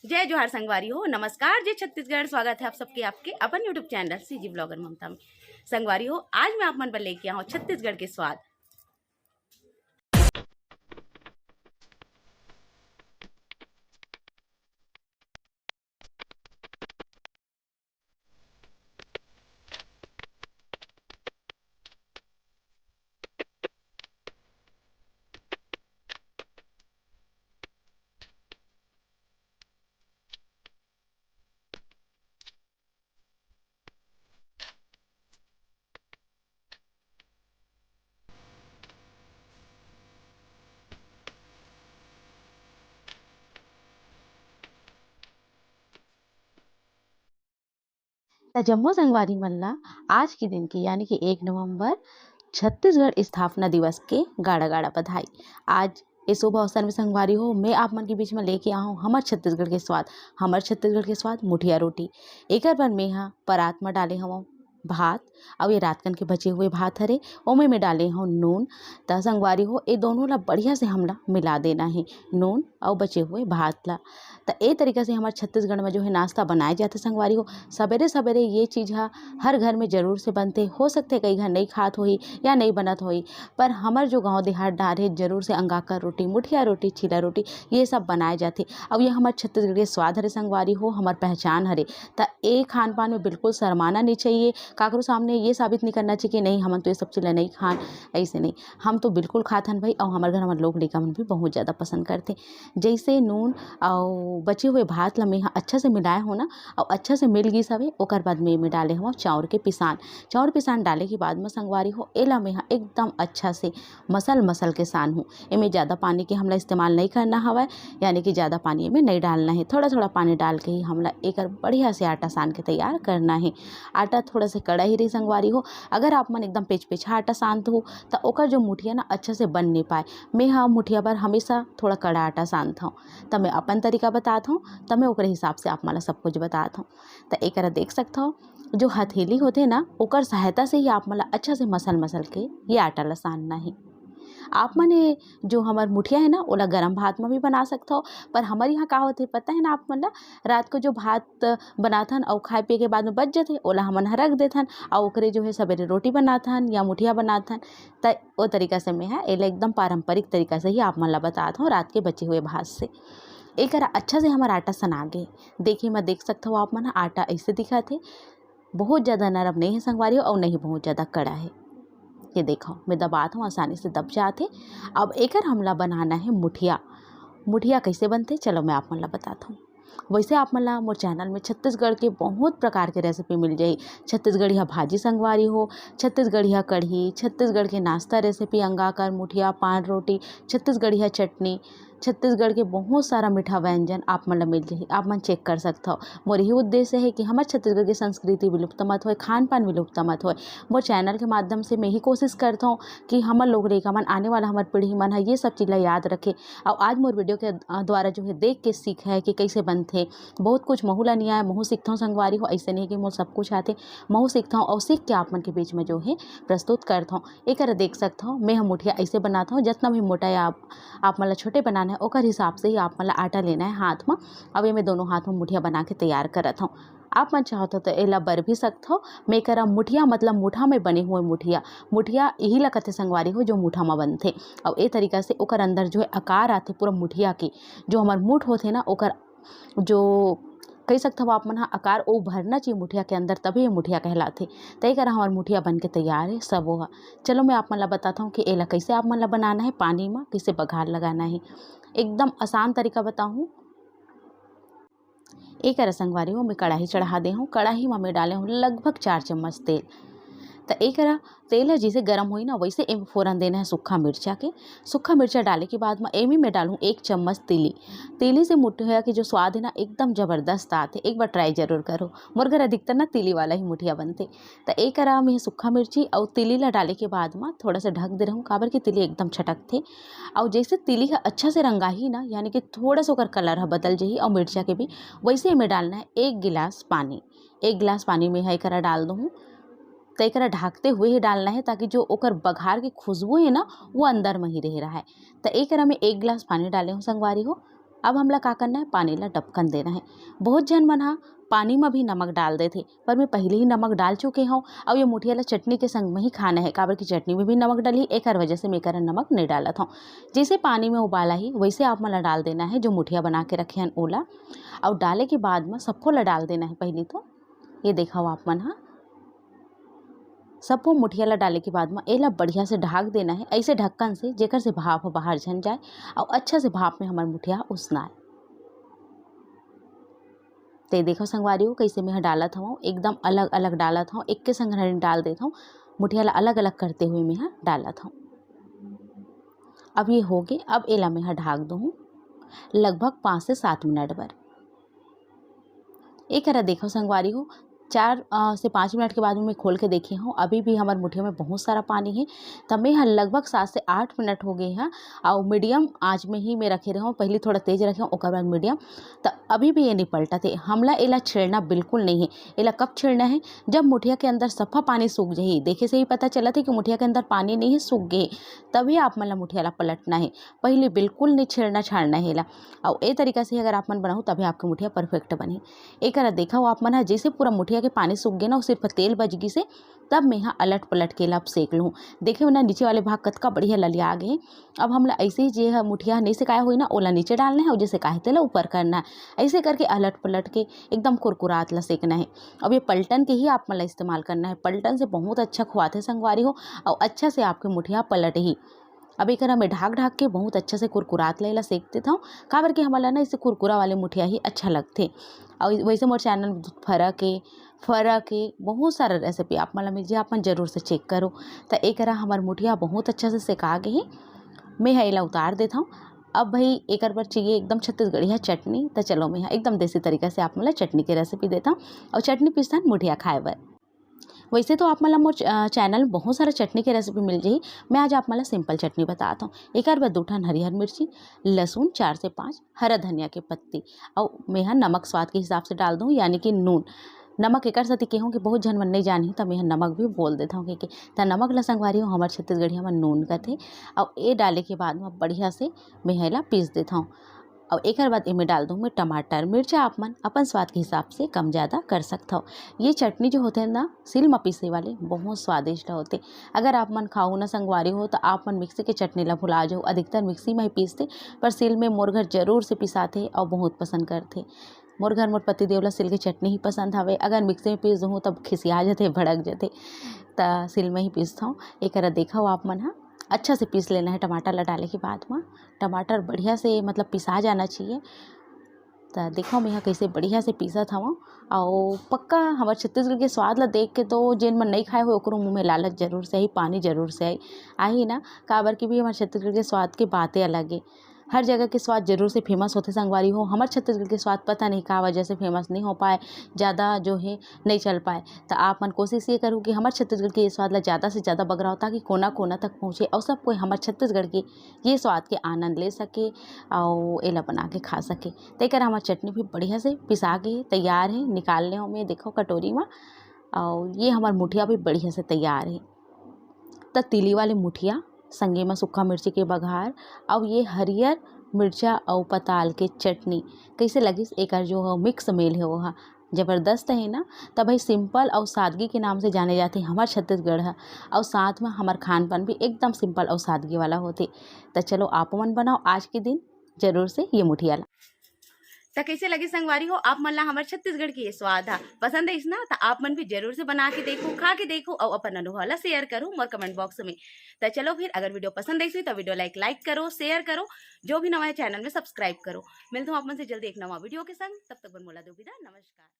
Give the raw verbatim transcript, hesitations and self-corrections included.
जय जोहार संगवारी हो, नमस्कार, जय छत्तीसगढ़। स्वागत है आप सबके आपके अपन YouTube चैनल सीजी ब्लॉगर ममता में। संगवारी हो, आज मैं आप मन बर लेके आऊँ छत्तीसगढ़ के स्वाद। त जम्मो संगवारी मन ला आज के दिन के, यानी कि एक नवंबर, छत्तीसगढ़ स्थापना दिवस के गाड़ा गाड़ा बधाई। आज ए शुभ अवसर में संगवारी हो, मैं आप मन के बीच में लेके आहूँ हमर छत्तीसगढ़ के स्वाद, हमर छत्तीसगढ़ के स्वाद मुठिया रोटी। एकर बर मैं हा परात में डाले हवं भात, अउ ये रातकन के बचे हुए भात हरे, ओमे मैं डाले हवं नून। त संगवारी हो, ए दोनों ला बढ़िया से हमला मिला देना हे, नून अउ बचे हुए भात ला। त ए तरीका से हमर छत्तीसगढ़ में जो है नाश्ता बनाए जाथे संगवारी हो। सबेरे सबेरे ये चीज़ हा हर घर में जरूर से बनथे। हो सकथे कई घर नहीं खात होही या नहीं बनत होही, पर हमर जो गांव देहात डार हे, जरूर से अंगाकर रोटी, मुठिया रोटी, चीला रोटी, ये सब बनाए जाथे। अउ ये हमर छत्तीसगढ़ के स्वाद हरे संगवारी हो, हमर पहचान हरे। त ए खान पान में बिल्कुल शर्माना नहीं चाहिए, काकरो सामने ये साबित नहीं करना चाहिए कि नहीं, हमन तो ये सब चीज़ ला नहीं खान। ऐसे नहीं, हम तो बिल्कुल खाथन भाई, अउ हमर घर हमर लोग लइका मन भी बहुत ज़्यादा पसंद करथे। जैसे नून अउ बचे हुए भात ला मैं हा अच्छा से मिलाए हो ना, अउ अच्छा से मिल गिस हवे, ओकर बाद में मैं डाले हवं चाउर के पिसान। चाउर पिसान डाले के बाद में संगवारी हो, एला मैं हा एकदम अच्छा से मसल मसल के सान हूँ। एमे ज़्यादा पानी के हमला इस्तेमाल नहीं करना हवय, यानी कि ज़्यादा पानी एमे नहीं डालना है। थोड़ा थोड़ा पानी डाल के ही हमला एकर बढ़िया से आटा सान के तैयार करना है। आटा थोड़ा से कड़ा ही रही संगवारी हो। अगर आप मन एकदम पेच पेच आटा सानत हो, त ओकर जो मुठिया ना अच्छा से बन नहीं पाए। मैं हा मुठिया बर हमेशा थोड़ा कड़ा आटा सानत हूँ। त मैं अपन तरीका बतात हूँ, त मैं ओकरे हिसाब से आप मन ला सब कुछ बतात हूँ। त एकरा देख सकत हव, जो हथेली होथे ना, ओकर सहायता से ही आप मन ला अच्छा से मसल मसल के ये आटा ला सानना हे। आप मन ये जो हमर मुठिया है ना, ओला गरम भात में भी बना सकत हव, पर हमर यहाँ का होथे पता है ना आप मन ला, रात को जो भात बनाथन अउ खाए पिए के बाद में बच जथे, ओला हमन ह रख देथन, अउ ओकरे जो है सबेरे रोटी बनाथन या मुठिया बनाथन। त ओ तरीका से मैं हा एला एकदम पारंपरिक तरीका से ही आप मन ला बतात हव, रात के बचे हुए भात से। एकरा अच्छा से हमर आटा सना गे। देखे म देख सकत हव आप मन ह, आटा ऐसे दिखत हे, बहुत ज़्यादा नरम नहीं है संगवारी हो, अउ नहीं बहुत ज़्यादा कड़ा है। ये देखो, मैं दबात हूँ, आसानी से दब जात हे। अब एकर हमला बनाना है मुठिया। मुठिया कैसे बनथे, चलो मैं आप मन ला बतात हूँ। वैसे आप मन ला मोर चैनल में छत्तीसगढ़ के बहुत प्रकार के रेसिपी मिल जाही। छत्तीसगढ़िया भाजी संगवारी हो, छत्तीसगढ़िया कढ़ी, छत्तीसगढ़ के नाश्ता रेसिपी, अंगाकर, मुठिया, पान रोटी, छत्तीसगढ़िया चटनी, छत्तीसगढ़ के बहुत सारा मीठा व्यंजन आप मन ला मिल जाही। आप मन चेक कर सकत हव। मोर यही उद्देश्य है कि हमर छत्तीसगढ़ के संस्कृति विलुप्त मत होए, खान पान विलुप्त मत होए। मोर चैनल के माध्यम से मैं ही कोशिश करत हूँ कि हमर लोग लइका मन, आने वाला हमर पीढ़ी मन ह ये सब चीज़ ला याद रखे। अउ आज मोर वीडियो के, अ, द्वारा जो है देख के सीखे कि कैसे बनथे। बहुत कुछ महू ला नहीं आए, महू सीखत हूँ संगवारी हो। ऐसे नहीं कि मोर सब कुछ आथे, महू सीखत हूँ अउ सीख के आप मन के बीच में जो है प्रस्तुत करत हूँ। एकर देख सकत हव, मैं ह मुठिया ऐसे बनात हूँ, जितना भी मोटा या आप, आप मन ला छोटे बनाना है, ओकर हिसाब से ही आप मन ला आटा लेना है हाथ में। अब ये मैं दोनों हाथ में मुठिया बना के तैयार करत हूँ। आप मन चाहत हो तो एला बर भी सकत हो। मैं करा मुठिया, मतलब मुठा में बने हुए मुठिया, मुठिया यही ला कथे संगवारी हो, जो मुठा में बनथे। अउ ए तरीका से ओकर अंदर जो है आकार आथे पूरा मुठिया के, जो हमर मुठ होथे ना, ओकर जो कह सकत हव आप मन ह आकार, ओ भरना चाहिए मुठिया के अंदर, तभी ये मुठिया कहलाथे। त ए करा हमर मुठिया बन के तैयार है सबो ह। चलो मैं आप मन ला बताता हूँ कि एला कैसे आप मन ला बनाना है, पानी में कैसे बघार लगाना है, एकदम आसान तरीका बताहूँ। ए करा संगवारी हो, मैं कढ़ाई चढ़ा दे हूँ। कढ़ाई में मैं डाले हूँ लगभग चार चम्मच तेल। त ए करा तेल ह जैसे गरम होई ना, वैसे एमे फोरन देना है सूखा मिर्चा के। सूखा मिर्चा डाले के बाद में एमे मैं डालूँ एक चम्मच तिली। तिली से मुठिया के जो स्वाद है ना, एकदम जबरदस्त आथे। एक बार ट्राई जरूर करो। मोर घर अधिकतर ना तिली वाला ही मुठिया बनथे। त ए करा में सूखा मिर्ची अउ तिली ला डाले के बाद में थोड़ा सा ढक दे रहूँ, काबर कि तिली एकदम छटकथे। अउ जैसे तिली ह अच्छा से रंगाही ना, यानी कि थोड़ा सा ओकर कलर ह बदल जही अउ मिर्चा के भी, वैसे एमे डालना है एक गिलास पानी। एक गिलास पानी में ह एकरा डाल दूँ। त एकरा ढाकते हुए ही डालना है, ताकि जो ओकर बघार के खुशबू है ना, वो अंदर में ही रह रहा है। त एकरा में एक गिलास पानी डाले हूँ संगवारी हो। अब हमला का करना है, पानी ला डबकन देना है। बहुत झन मन हा पानी म भी नमक डाल देथे, पर मैं पहले ही नमक डाल चुके हूँ। और ये मुठिया ला चटनी के संग में ही खाना है, काबर की चटनी में भी नमक डली, एकर वजह से मैं एकर नमक नहीं डालत हूँ। जैसे पानी में उबाल आही, वैसे आप मन ला डाल देना है जो मुठिया बना के रखे हन ओला। और डाले के बाद में सब्बो ला डाल देना है। पहले तो ये देखो आप मन हा, सब्बो मुठिया ला डाले के बाद में एला बढ़िया से ढाक देना है, ऐसे ढक्कन से, जेकर से भाप ह बाहर झन जाए और अच्छा से भाप में हमर मुठिया उसनाए। ते देखो संगवारी हो, कैसे मैं ह डालत हूँ, एकदम अलग अलग डालत हूँ, एक के संग नहीं डाल देत हूँ, मुठिया ला अलग अलग करते हुए मैं ह डालत हूँ। अब ये हो गए, अब एला मैं ह ढाक दूँ लगभग पाँच से सात मिनट बर। एक करा देखो संगवारी हो, चार अ, से पाँच मिनट के बाद में मैं खोल के देखे हूँ, अभी भी हमर मुठिया में बहुत सारा पानी है। तब मैं ह लगभग सात से आठ मिनट हो गए हैं और मीडियम आंच में ही मैं रखे रहे हूँ। पहले थोड़ा तेज रखे हूँ, ओकर बाद मीडियम। तो अभी भी ये नहीं पलटा थे। हमला एला छेड़ना बिल्कुल नहीं है। एला कब छेड़ना है? जब मुठिया के अंदर सफा पानी सूख जाही। देखे से ही पता चला थे कि मुठिया के अंदर पानी नहीं है, सूख गए, तभी आप मन ला मुठिया ला पलटना है। पहले बिल्कुल नहीं छेड़ना छाड़ना है एला। और ए तरीका से अगर आप मन बनाओ, तभी आपके मुठिया परफेक्ट बनी। एक करा देखा हो आप मन ह, जैसे पूरा मुठिया के पानी सूख गए ना, सिर्फ तेल बच गई से, तब मैं ह अलट पलट के ला सेक लूँ। देखे हो ना, नीचे वाले भाग कतका बढ़िया ललिया गए। अब हमला ऐसे ही जे ह मुठिया नहीं सेकाया हुई ना, ओला नीचे डालना है और जे सेकाए तेला ऊपर करना है। ऐसे करके अलट पलट के एकदम कुरकुरात ला सेकना है। अब ये पलटन के ही आप मन ला इस्तेमाल करना है। पलटन से बहुत अच्छा खुआथे संगवारी हो और अच्छा से आपके मुठिया पलट ही। अब एक मैं ढाक ढाक के बहुत अच्छा से कुरकुरात ला एला सेक देत हूँ, काबर कि हमला ना इसे कुरकुरा वाले मुठिया ही अच्छा लगथे। और वैसे मोर चैनल में फरा के फरा के बहुत सारा रेसिपी आप मन ला मिल जाए, आप मन जरूर से चेक करो। तो एक हमार मुठिया बहुत अच्छा से सेका गए है, मैं ह एला उतार देत हूँ। अब भाई एक बर चाहिए एकदम छत्तीसगढ़िया चटनी, तो चलो मैं ह एकदम देसी तरीका से आप मन ला चटनी के रेसिपी देत हूँ और चटनी पीसथन मुठिया खाए बर। वैसे तो आप मन ला मोर चैनल में बहुत सारा चटनी के रेसिपी मिल जाही। मैं आज आप मन ला सिंपल चटनी बतात हूँ। एक बर दो ठन हरियर मिर्ची, लहसुन चार से पाँच, हरा धनिया के पत्ती, और मैं ह नमक स्वाद के हिसाब से डाल दूँ, यानी कि नून। नमक एकर सेती कहूँ कि बहुत झन मन नहीं जानही, त मैं ह नमक भी बोल देत हूँ, कि त नमक ला संगवारी हो हमर छत्तीसगढ़िया में नून कथे। और ये डाले के बाद में बढ़िया से मैं ह एला पीस देत हूँ। और एकर बाद एमे डाल दूँ मैं टमाटर। मिर्चा आप मन अपन स्वाद के हिसाब से कम ज़्यादा कर सकत हो। ये चटनी जो होथे ना, सिल म पीसे वाले, बहुत स्वादिष्ट होथे। अगर आप मन खाहू ना संगवारी हो, तो आप मन मिक्सी के चटनी ला भुला जाओ। अधिकतर मिक्सी में ही पीसथे, पर सिल में मोर घर जरूर से पिसाथे और बहुत पसंद करथे। मोर घर मोर पतिदेव ला सिल के चटनी ही पसंद हवे। अगर मिक्सी में पीस दूँ, तब खिसिया जथे, भड़क जथे। त सिल में ही पीसथों। एकरा देखो आप मन ह, अच्छा से पीस लेना है टमाटर ला डाले के बाद में। टमाटर बढ़िया से, मतलब, पिसा जाना चाहिए। त देखो मैं ह कैसे बढ़िया से पीसत हवं। और पक्का हमर छत्तीसगढ़ के स्वाद ला देख के तो जेन मन नहीं खाए हो, ओकरो मुंह में लालच जरूर से आई, पानी जरूर से आई, आही ना। काबर कि भी हमर छत्तीसगढ़ के स्वाद के बातें अलग है। हर जगह के स्वाद जरूर से फेमस होथे संगवारी हो। हमर छत्तीसगढ़ के स्वाद पता नहीं का वजह से फेमस नहीं हो पाए, ज़्यादा जो है नहीं चल पाए। तो आप मन कोशिश ये करू कि हमर छत्तीसगढ़ के ये स्वाद ला ज़्यादा से ज़्यादा बगराओ, ताकि कोना कोना तक पहुँचे और सब कोई हमर छत्तीसगढ़ के ये स्वाद के आनंद ले सके और एला बना के खा सके। तेकर हमर चटनी भी बढ़िया से पिसा के तैयार है, निकाल ले हमें, देखो कटोरी में। और ये हमर मुठिया भी बढ़िया से तैयार है। त तिली वाले मुठिया, संगे म सुक्खा मिर्ची के बघार, अउ ये हरियर मिर्चा अउ पताल के चटनी कइसे लगिस? एकर जो मिक्स मेल हे, वो ह जबरदस्त हे ना। त भाई, सिंपल अउ सादगी के नाम से जाने जाथे हमर छत्तीसगढ़ ह, अउ साथ म हमर खान पान भी एकदम सिंपल अउ सादगी वाला होथे। त चलो, आप मन बनाओ आज के दिन जरूर से ये मुठिया ला। त कइसे लगिस संगवारी हो आप मन ला हमर छत्तीसगढ़ के ये स्वाद ह? पसंद आइस ना, त आप मन भी जरूर से बना के देखो, खा के देखो अउ अपन अनुभव ला शेयर करो मोर कमेंट बॉक्स में। त चलो फिर, अगर वीडियो पसंद आइस होही त वीडियो ला एक लाइक करो, शेयर करो, जो भी नवा हे चैनल में सब्सक्राइब करो। मिलत हूँ आप मन से जल्दी एक नवा वीडियो के संग, तब तक बर मोला दो विदा, नमस्कार।